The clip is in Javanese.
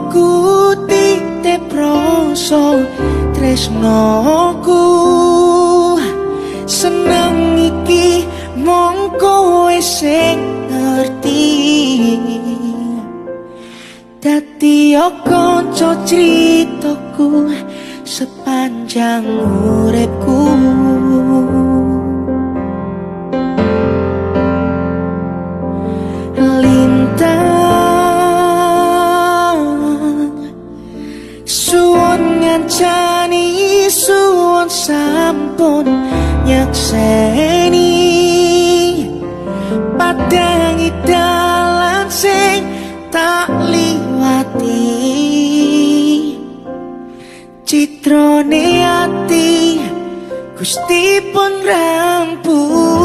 Ku titip rasa tresnoku. Seneng iki mung kowe sing ngerti. Dadi kanca critaku sepanjang uripku. Lintang suwun ngancani, suwun sampun nyekseni padangi dalan sing tak liwati. Citrane ati Gusti pun rampung.